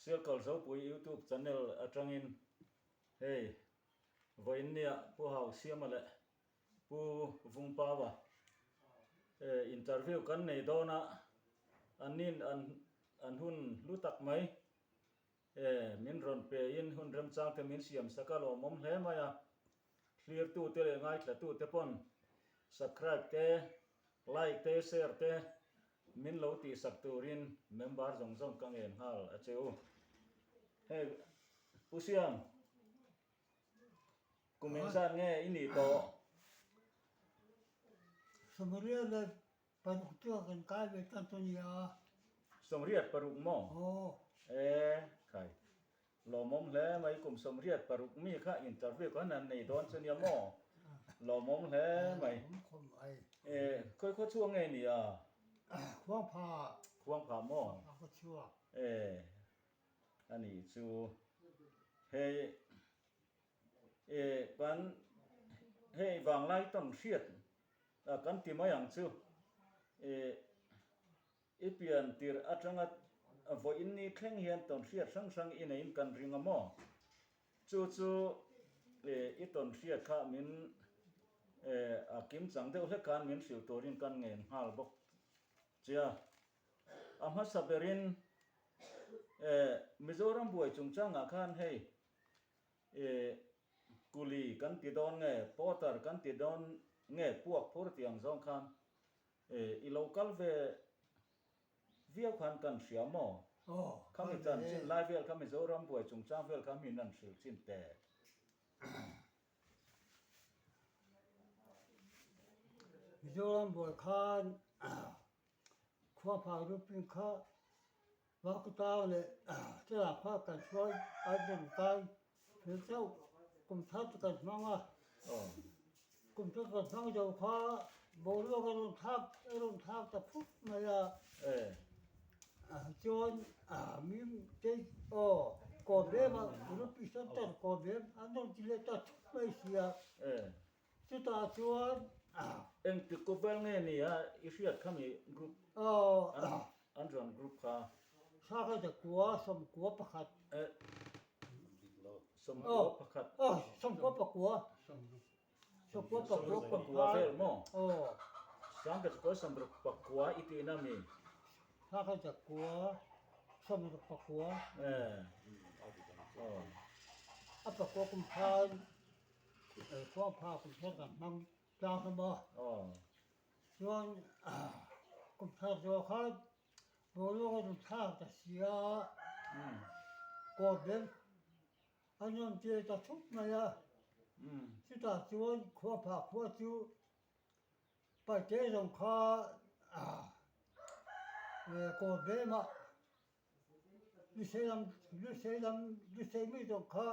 Sialkal Zopui YouTube channel atangin hei vawiinnia Pu Hau Siama leh Pu Vungpaua interview kan nei dawn a, annin an hun hlu tak mai min rawn pe in hun remchang te min siam sak a lawmawm hle mai a, thlirtute leh ngaithlatute pawn subscribe te, like te, share te min lo tihsak turin member zawng zawng ka ngen nghal a che u. Hei Pu Siam. Kum engzat nge i nih tawh? Sawmriat leh paruk chu a kan kai ve tan chu a nia. 86 maw? Aw. E khai. Lawmawm hle mai kum 86 mi kha interview khan an nei dawn chu nia maw? Lawmawm hle mai. E khawi khaw chhuak nge ni a? Khuangpha. Khuangpha maw? Khuangpha khaw chhuak. E a nih chu. Hei E kan hei vanglai tawn hriat a kan ti mai ang chu. E i pian tirh atanga vawiin ni thleng hian tawn hriat hrang hrang i neiin kan ring a maw? Chu chu e i tawn hriat kha min e a kim chang deuh hlek khan min hrilh turin kan ngen nghal bawk che a. A hmasa berin e Mizoram buai chungchangah khan hei E kuli kan ti dawn nge, potter kan ti dawn nge puak phur tih ang zawng khan e i lo kal ve viau khan kan hria maw? Khami chanchin lai vel kha Mizoram buai chungchang vel kha min an hrilh chin teh. Mizoram buai khan khua phai rupin kha Vakutang leh chulai kha kan hruai a ding kai thil chauh kum thar chu kan hmang a, kum thar kan hmang zo kha boruak a rawn thlak a rawn thlak ta phut mai a, chuan mim te aw kawm em a rupee center kawm em an rawn ti leh ta thut mai sia. Chutah chuan. Engtik kawvel nge ni a i hriat kha mi group an rawn group kha. Thla kha zakua sawmkua pakhat. Sawmkua pakhat. Aw sawmkua pakua. Sawmkua pakua pakua vel maw? Aw. Sangte zakua sawmruk pakua i tihna mi? Thla kha zakua sawmruk pakua. Aw. A pakua kum khan. Khuangpha kum thar kan hmang tlang a maw? Chuan kum thar zawh khan boruak a rawn thlak ta si a, kawrbel a rawn tir ta thup mai a, chutah chuan khuangpha khua chu paite zawng kha kawrbel mah lusei lam lusei lam lusei mi zawng kha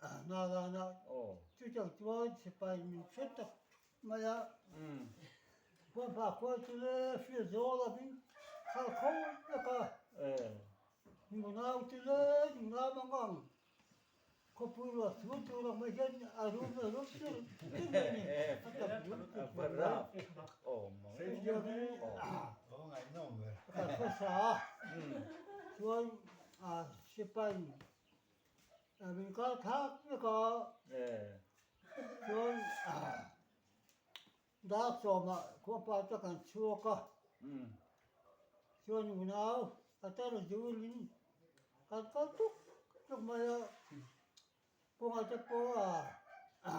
Hnalana chutiang chuan sipai min hre tak mai a, Khuangpa khua chu le hriat zawl avin khal kho vek a, nunau chu le nunau mang ang khawpui ruah chhun tur ang mai hian a rum a rum tur tur mai a ni, a tak rum tur tur mai kan hmasa a, chuan sipai Min kal thlak vek a, chuan dar sawmah khuapa te kan chhuak a, chuan unau a tar zulin kan kal tuk tuk mai a, kawngah te pawh a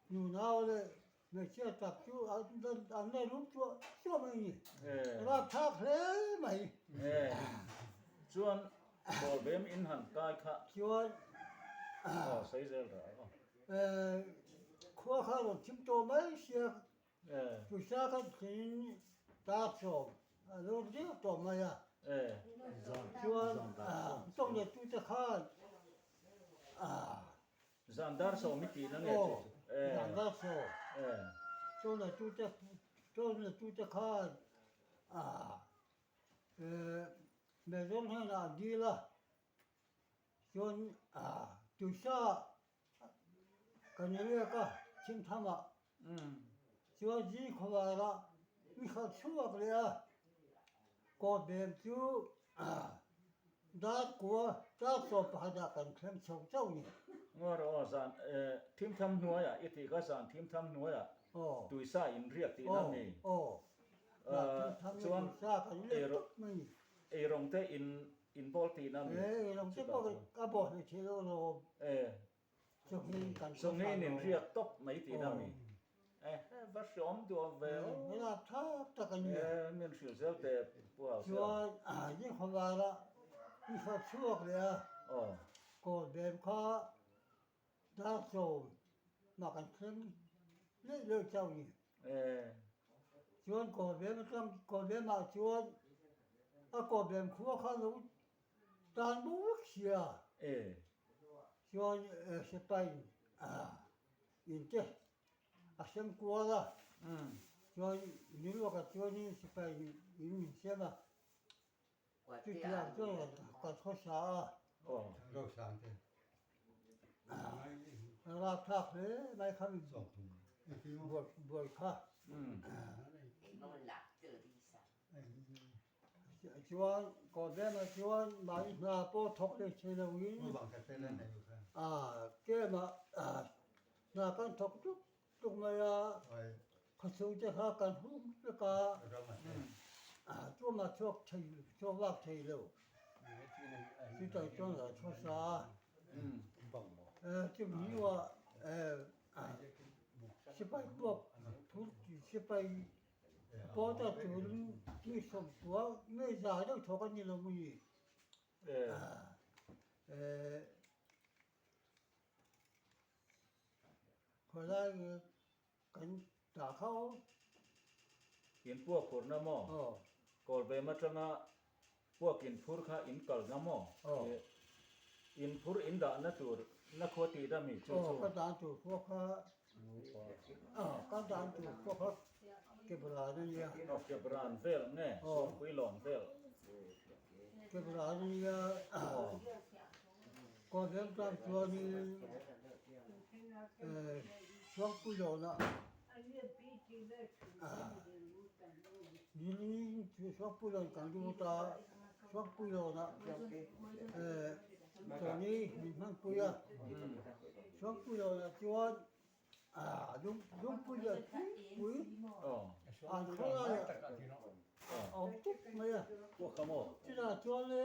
Nunau leh hmeichhia tak chu an la rum chuah chuah mai a ni. Rapthlak hle mai. Chuan ball bem in han kai kha. Chuan aw sawi zel rah aw. Khua kha rawn thim tawh mai sia Puisa khan thlenin tar sawm a lo riau tawh mai a. Chuan tawng leh tute khan Zan dar sawm i tihna nge chu chu? Aw, zan dar sawm. Chawn tute, chawn tute khan Mezawng hnenah an dil a, chuan tuisa kan riak a Chhimthamah, chuan Zingkhawvarah mi khalh chhuak leh a, kawt bem chu. Dar kua, dar 11 ah kan thleng chho chauh ni. Ngaw rawh aw, zan thimtham hnuaiah i tih kha zan thimtham hnuaiah tuisa in riak tihna a ni. Chuan eirawng te in in bawl tihna a ni. Eirawng te pawh ka bawl hlei thei lo lawm. Chawngin in riak tawp mai tihna a ni. Va hreawm duh ve aw. Lap thap tak a ni. Min hrilh zel teh Pu Hausa. Chuan ni khawvara i hrawt chhuak leh a, kawl bem kha dar sawm mah kan thleng leh leh chauh ni. Chuan kawl bem atang kawl bem ah chuan a kawl bem khua kha lo tan bo vek sia. Chuan sipai in te a sem kual a, chuan Niruaka chuanin sipai in min sem a, chutiang chuan kan khawsa a. Rapthlak hle mai kha min buai kha. Chuan Kawlbema chuan mahni hna pawh thawk leh thei loin kemah hna kan thawk tuk tuk mai a, khawchhung te kha kan hung vek a, tumah chhuak thei chhuak vak thei lo. Chutah chuan lo chhuasa a, chumi hnuah sipai puak phur sipai Pawta turin mi sawmkua mi za deuh thawk a ni lo maw ni? Khawlai nge kan dah kha aw. In puak phurna maw? Kawlbem atanga puak in phur kha in kalna maw? In phur in dahna tur na khua tih dah mi chu chu? Aw ka dan tur khua kha aw ka dan tur khua kha Kebran a nia. Aw Kebran vel nge Suangpuilawn vel? Kebran a nia. Kawlbem tlang chuanin Suangpuilawnah Nilin chu Suangpuilawn kan lut a, Suangpuilawnah Tony min hmanpui a, Suangpuilawnah chuan lungpui leh puipui an khawlaiah a awm tuk mai a. Chutah chuan le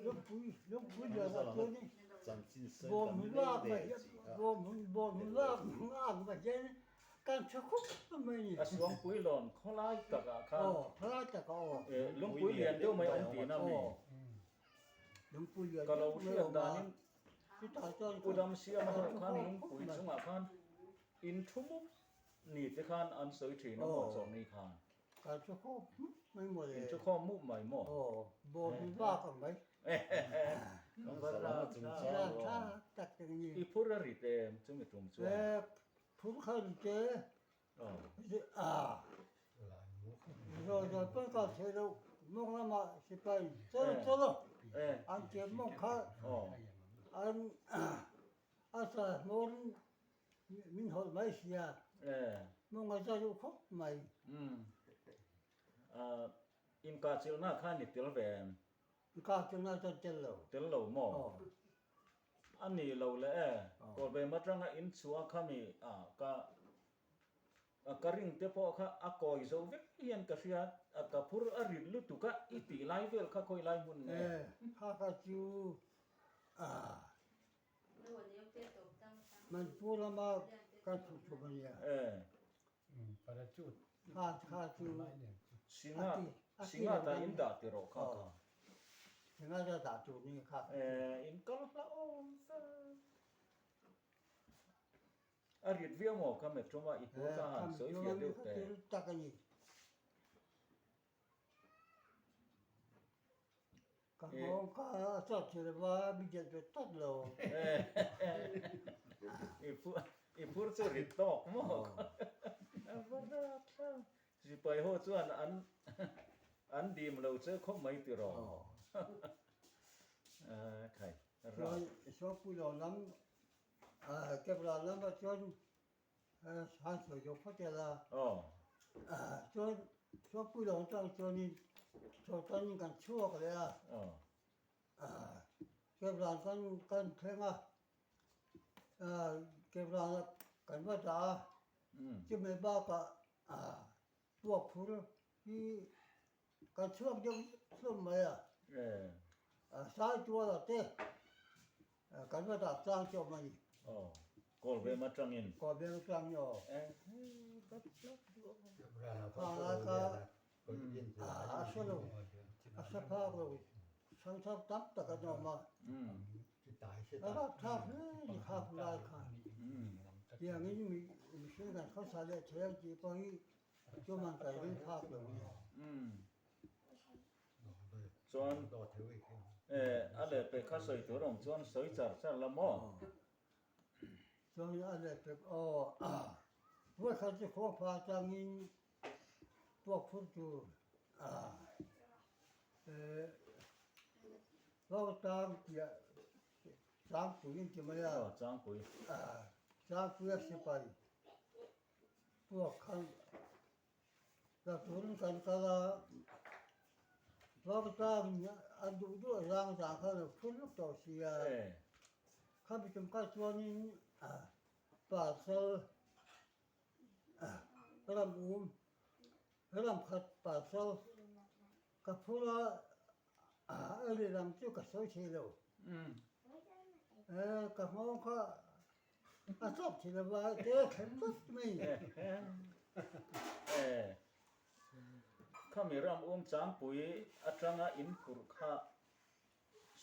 lungpui lungpui lianah chuanin bawm lak mai hian bawm bawm lak ang mai hian kan tha khawp mai a ni. A suangpui lawn khawlai takah khan khawlai takah aw lungpui lian deuh mai a awm tihna a mi? Ka lo hriat danin Pu Damsiama ho khan lungpui chungah khan in thu mup ni te khan an sawi thin a maw chawhni khan. In thu khawm mup mai maw? I phur a rit em chumi tum chuan? Inkah chilhna khan i tel ve em? Tel lo maw? A ni lo le e, Kawlbem atanga inchhuah kha mi a ka A ka ring te pawh kha a kawi zo vek hian ka hria, a ka phur a rit lutuk a, i tih lai vel kha khawi lai hmun nge? E, kha kha chu a Manipur lama kan chhuk chhuk a nia. E. Kha kha chu Singa, Singa ta in dah ti rawh kha kha. Singa ta dah tur ni kha kha chu. E, in kal hlauhawm fe. A rit viau maw ka met tum a, i phur ka han sawi fiah deuh teh. Tak a ni. Ka nghawng kha a chak thei lova, mi delh ve tlat lo. I phur chu rit tawk maw? A va rat hlauh. Sipai ho chuan an an dim lo che khawp mai tiraw? Khai, rat. Chuan Sawpuilo lam Kevla lamah chuan han sawi zawk phawt ila, chuan. Suakpuilawng atang chuanin Chawlhtanin kan chhuak leh a, Kevlan kan kan thleng a, Kevlana kan va dah a, chumi bakah puak phur hi kan chhuak deuh hlawm mai a, Saituala te Kan va dah tlang chu awm a ni. Aw, Kawlbem atangin. Kawlbem atangin aw. Khang lai kha a hre lo, a hre phak lo, thangthar tam tak an awm a. A rapthlak hle a ni kha hun lai khan. Tiangin mihring kan khawsa leh thei ang tih pawh hi chuman kan ring phak lo a ni. Chuan a lehpek kha sawi tur awm chuan sawi char char la maw? Chuan a lehpek aw vawikhat chu khuangpha atangin puak phur tur Vautang piah Changpui an ti mai a. Aw Changpui. Changpui a sipai puak khan Ka turin kan kal a, Vautlangin a duh duh a zang zang kha a lo phur luk tawh si a. Khami tum kha chuanin parcel ram um ram khat parcel ka phur a, a ri lam chu ka sawi thei lo. Ka nghawng kha A chawp thei lo va, te thleng tlat mai. E, khami ram um changpui atanga in phurh kha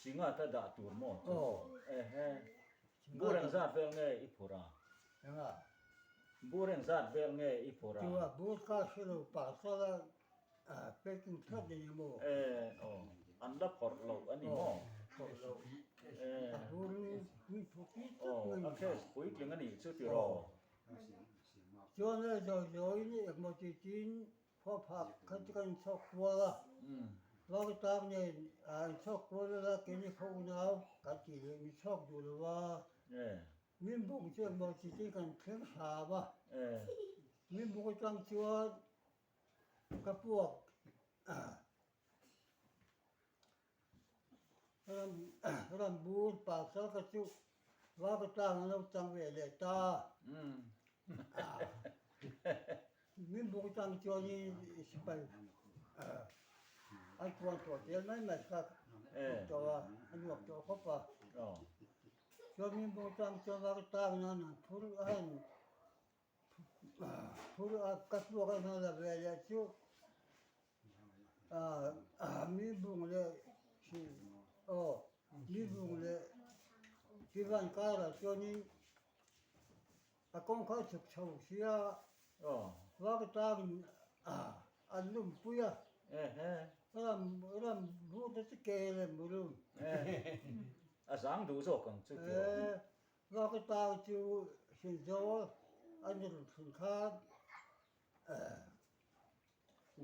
singa ta dah tur maw chu? Ehe, bur engzat vel nge i phurh a? Enga? Bur engzat vel nge i phurh a? Chu a bur kha hre lo parcel a packing thlap a ni maw? E, aw, an la phawrh loh a ni maw? Phawrh loh. A bur min phurh tir tlat mai. Aw, a case puitling a nih chu tiraw? Chuan e zawi zawiin engmaw ti tiin khua phak kha chu kan inchhawk kual a. Vautak nen a inchhawk kual ila keini khaw unau kan tih leh min chhawk duh lo va. Min buk chu engmaw ti tiin kan thleng hram a. Min buk atang chuan ka puak Ram bur pasal kha chu Vauatlang an lo chang ve leh ta. Min buk atang chuanin sipai an tuan tawh zel mai mai kha a tawh a, a nuam tawh khawp a. Chuan min buk atang chuan Vauatlang an han phur a han Phur a ka chhuak a hna la ve leh chu mi bung leh aw mi bung leh Tivan karah chuanin a kawng kha a chhuk chho sia vak atangin an lumpui a ram ram buh te chu ke lem rum a zang duh zawk ang chu tiraw. Vak atang chu Hrinzawl a ni rawn thlun khan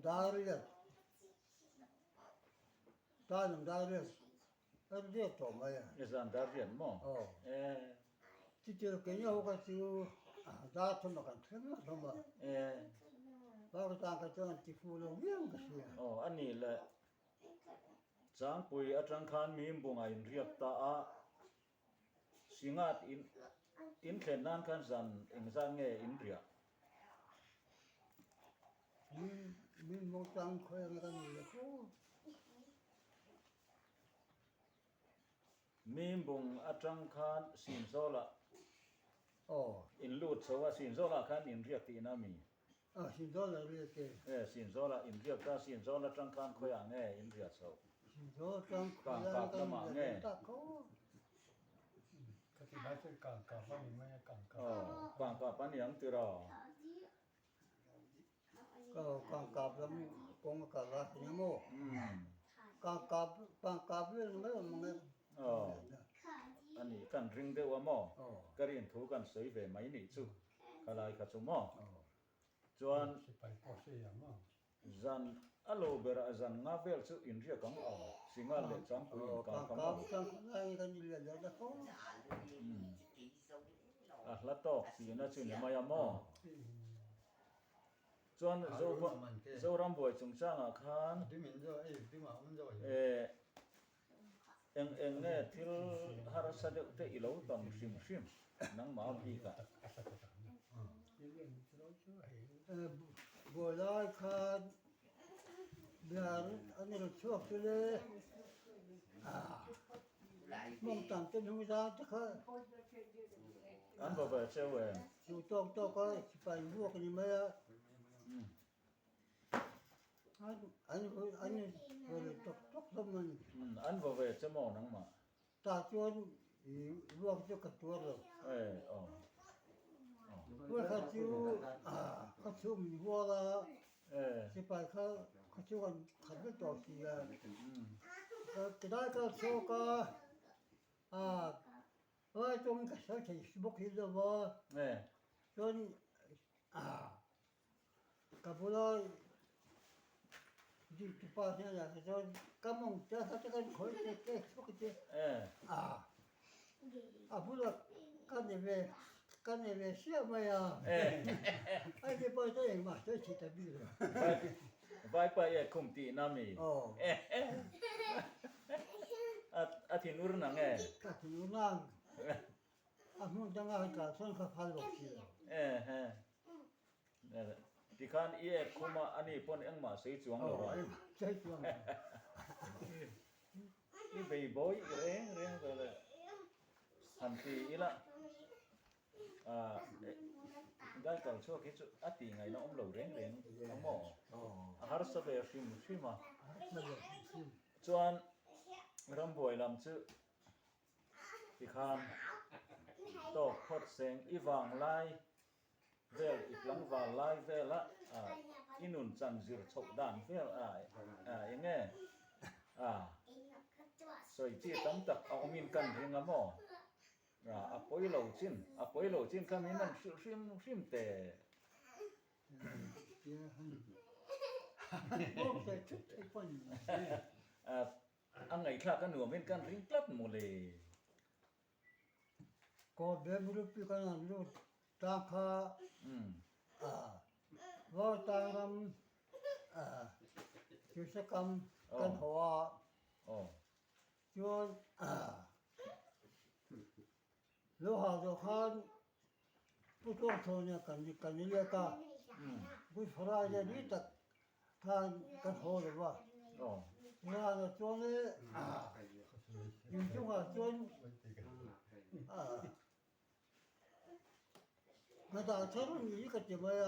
Darius Tanam Darius a ri riat tawh mai a. Nizan Darius maw? Aw. Chuti keini ho kha chu dar thawm a kan thleng vek hlawm a. Vak atang kha chuan an ti fu lo viau ka hria. Aw a nih leh Changpui atang khan Mimbung a inriak ta a. Singat in in thlen nan khan zan engzat nge in riah? Min min mawng tlang khawi anga ka ni le kho. Mimbung atang khan Sinzawlah in lut chho a, Sinzawlah khan in riak tihna a mi? A, Sinzawl a riak e. E, Sinzawl ah in riak ta, Sinzawl atang khan khawiah nge in riah chhoh? Sinzawl atang khawiah nge kan riah nge? tak kho. Ka ti lai chuan kang kap a ni mai a, kang kap. Aw, kang kap a ni ang tiraw? Aw, kang kap lam kawng a kal a eng emaw? Kang kap, kang kap vel mai awm ang e. Aw, a ni, kan ring deuh a maw? Ka rin thu kan sawi ve mai nih chu. Khalai kha chu maw? Chuan zan a lo berah zan nga vel chu inriak ang aw, Singal leh Changpui inkar kha maw? A hla tawk tihna chu ni mai a maw? Chuan Zoram buai chungchangah khan eh eng eng nge thil harsa deuh te i lo tam hrim hrim nangmah bikah. Buai lai khan biar an rawn chhuak chu le mawngtang te hnung zang te kha An va ve cheu em? Chu tawk tawk a sipai vuak a ni mai a. An an an va ve tawk tawk hlawm a ni. An va ve che maw nangmah? Tah chuan i vuak chu ka tuar lo. Eh aw. Khuai kha chu kha chhung min vuak a, sipai kha kha chhung an khat vek tawh si a. Tilai ka chhuak a, Lai tawng ka sawi thei bawk hi lo va, chuan ka bula diktupa hnenah te chuan ka mawng te kha te kan khawih te te chhuak te a bula ka ni ve ka ni ve siah mai a, a ni pawh chuan engmah sawi thei ta bik lo. Vaipa e khum tihna mi? A thinur nang e? Ka thinur nang. A hmun danga han kal chuan ka phal bawk si lo. Ehe. Tikhan i ek khum a, ani pawn engmah sawi chuang lo a. Engmah sawi chuang lo. I bei bawi reng reng vel e. Han ti ila. Gai kal chhuak hi chu a tih ngaihna awm lo reng reng a maw? A harsa ve hrim hrim a. Chuan rambuai lam chu tikhan tawk phawt seng i vang lai vel i tlangval lai vela i nun chan zir chhoh dan vel a eng nge sawi chi tam tak a awmin kan ring a maw? A pawi lo chin, a pawi lo chin kha min rawn hrilh hrim hrim teh. A ngaihthlak a nuamin kan ring tlat mawle. Chuan lo hau zawh khan Pu Tluangchhawna kan kan i lek a, Good Friday ni tak khan kan haw lo va. Rana chuan e inchungah chuan ka dah thar a ni ka ti mai a,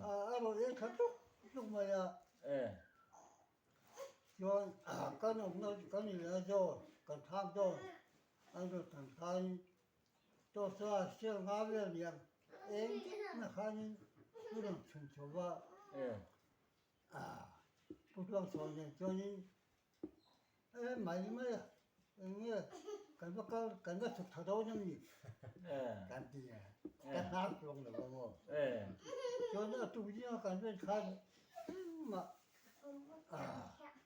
a rawn en kha tluk tluk mai a. Chuan kan awmna kan inla zawn, kan thlak dawn an rawn than khanin tawsa sel nga vel niang eng dikna khanin u rawn chhun chho va. Pu Tluangchhawn nen chuanin e mai mai a, eng nge kan va kal kan va chhuk tha dawn em ni kan ti a, ka hnar chuang lo va maw. Chuan a tuk zinga kan ven khan engmah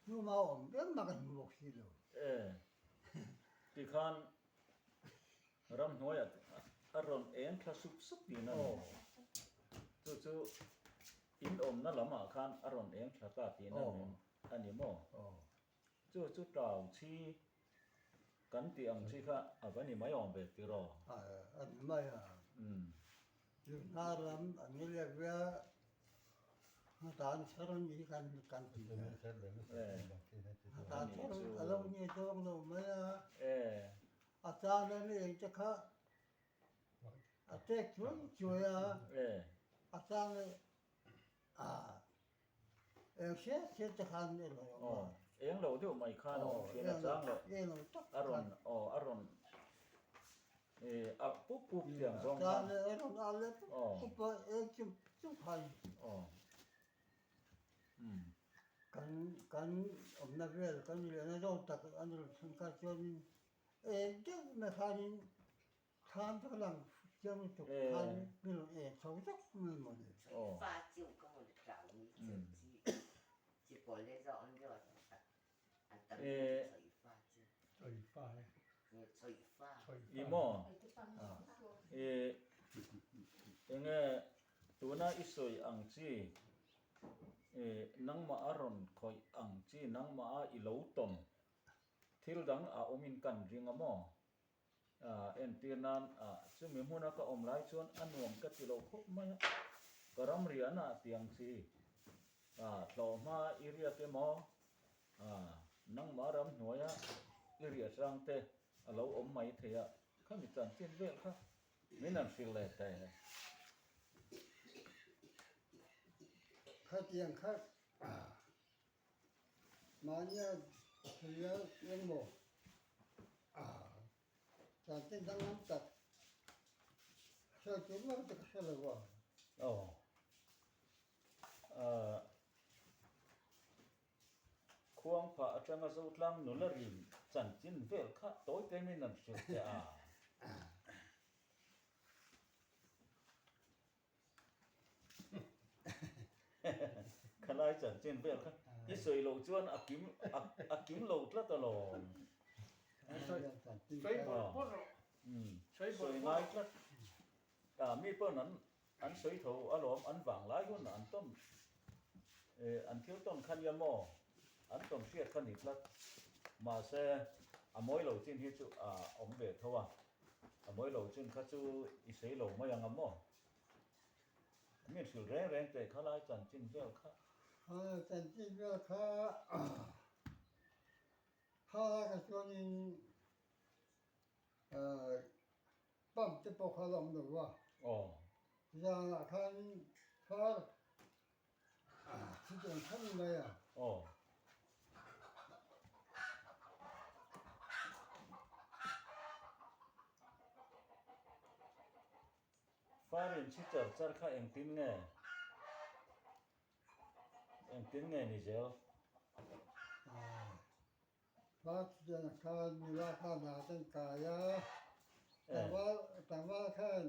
Hnuma awm engmah ka hmu bawk si lo. E, tikhan ramhnuaiah a rawn eng thla sup sup tih na ni. Chu chu in awmna lamah khan a rawn eng thla ta tih na ni a ni maw? Chu chu tau chhi kan tih ang chi kha a va ni mai awm ve tiraw? A ni mai a. Hnar lam an ni lek ve a, hmatan chher an ni kan kan ti a. Hmatan chher a lo ni zawng lo mai a. A chan an eng te kha a tek chuai chuai a, a chan leh eng hriat hriat te khan a rawn awm a. Eng lo deuh mai khan a awm thin a chang lo. Eng lo tak a rawn aw a rawn alh pup pup tiang zawng khan. A rawn alh leh pup pup a eng chu chu khan. Kan kan awmna vel kan lehna zawng tak an rawn thlen kha chuanin eng deuh mai khanin Thlam chu ka lang chiang lutuk khan min rawn en chho zauh mai maw ni. I maw? I enge tuna i sawi ang chi? Nangmah a rawn khawih ang chi nangmah a i lo tawn thil dang a awmin kan ring a maw? Entir nan chumi hmuna ka awm lai chuan a nuam ka ti lo khawp mai a, ka ram riahna ah tiang chi hlawhhma i riak emaw nangmah ramhnuaia i riah hrang te a lo awm mai thei a, khami chanchin vel kha min han hrilh leh teh. Khatiang kha mahnia hria engmaw chanchin danglam tak hriat tur vak te ka hre lo a. Aw. Khuangphah atanga Zotlang nula rim chanchin vel kha tawi te min an hrilh teh a. Khalai chanchin vel kha i sawi loh chuan a kim a kim lo tlat alawm. Sawi bawrh bawrh rawh. Sawi ngai tlat. Mi pawn an an sawi tho alawm an vang lai hun an tawn an thil tawn kha nia maw an tawn hriat kha ni tlat. Mahse a mawi lo chin hi chu a awm ve tho a. A mawi lo chin kha chu i sawi lo mai ang a maw? Min hrilh reng reng teh kha lai chanchin vel kha. Kha chanchin vel kha kha lai kha chuanin pump te pawh kha la awm lo va. Aw. Zanah khan far Chutiang thleng mai a. Aw. Farin chhi char char kha engtin nge? Engtin nge ni zel? Far chutiang khan nula khan a ten kai a. Tlangval tlangval khan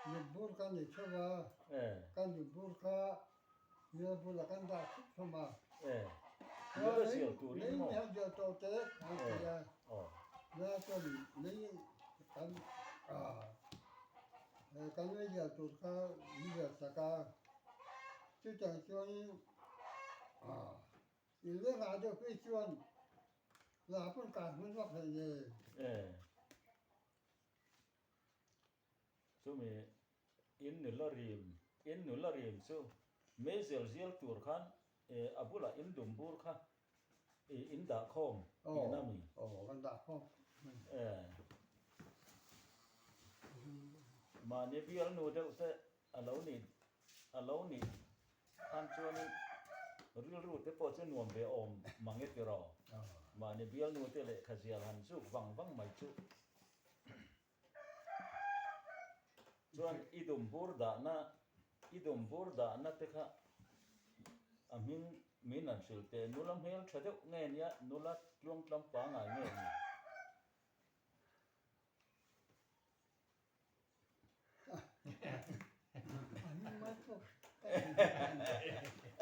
Mitbur kan nei theuh a, kan mitbur kha mel bulah kan dah thut hlawm a. Lei mi han zial tawh teh kan ti a, nula chuan lei kan kan lei zial tur kha min zial sak a, chutiang chuanin in lengah deuh phei chuan la pawn kan hman vak hlei nei. Chumi in nula rim, in nula rim chu meizial zial tur khan a bulah in dum bur kha in dah khawm tihna a mi? Aw, kan dah khawm. Mahni bialnu deuh te a lo ni a lo nih khan chuanin rilru te pawh chu nuam ve awm mang e tiraw? Mahni bialnu te lehkha zial han zuk vang vang mai chu. Chuan i dum bur dahna i dum bur dahna te kha a hming min an hrilh teh nula hmel tha deuh nge nia nula tluangtlam pangai nge ni?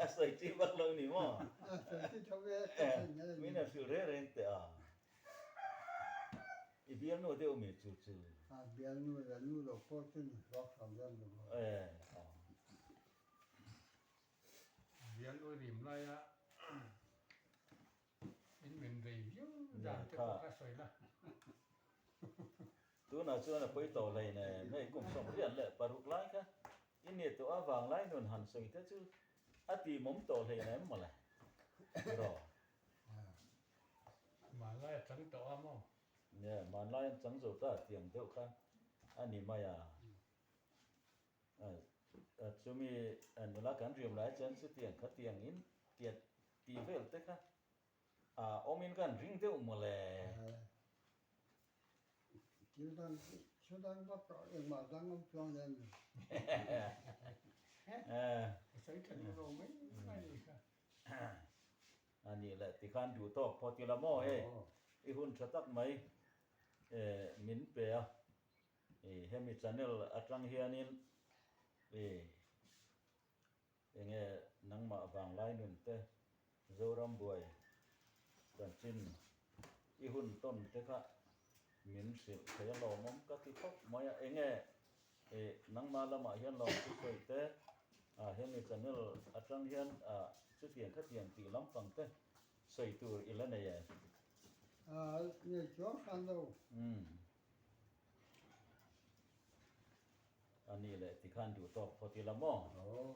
A sawi chi vak lo ni maw? Min a hrilh reng reng teh a. I bialnu deuh mi chu chu. A bialnu leh nu lo pawh chu ni vak hram rem lo maw? Bialnu rim laia In min rei viau dan te pawh kha sawi la. Tunah chuan a pawi tawh hlei nen hei kum 36 lai kha i ni tawh a vanglai nun han sawi te chu a tihmawm tawh hlei nen mawle tiraw. Hmanlai a chang tawh a maw? Nia, hmanlai an chang zo ta tiang deuh kha a ni mai a. Chumi nula kan riam lai chuan chutiang khatiang in tiat tih vel te kha a awmin kan ring deuh mawle. Thil dang thil dang vak engmah dang awm chuang lem lo. Ka sawi tha duh lo mai mai ni kha. A nih leh tikhan duh tawk pawh ti la maw hei i hun tha tak mai min pe a. Hemi channel atang hianin enge nangmah vanglai nun te Zoram buai chanchin i hun tawn te kha min hrilh thei a lawmawm ka ti khawp mai a, enge nangmah lamah hian lawmthu sawi te. Hemi channel atang hian chutiang khatiang tih lampang te sawi tur i la nei e? Nei chuang hran lo. A ni leh tikhan duh tawk phawt ila maw? Aw.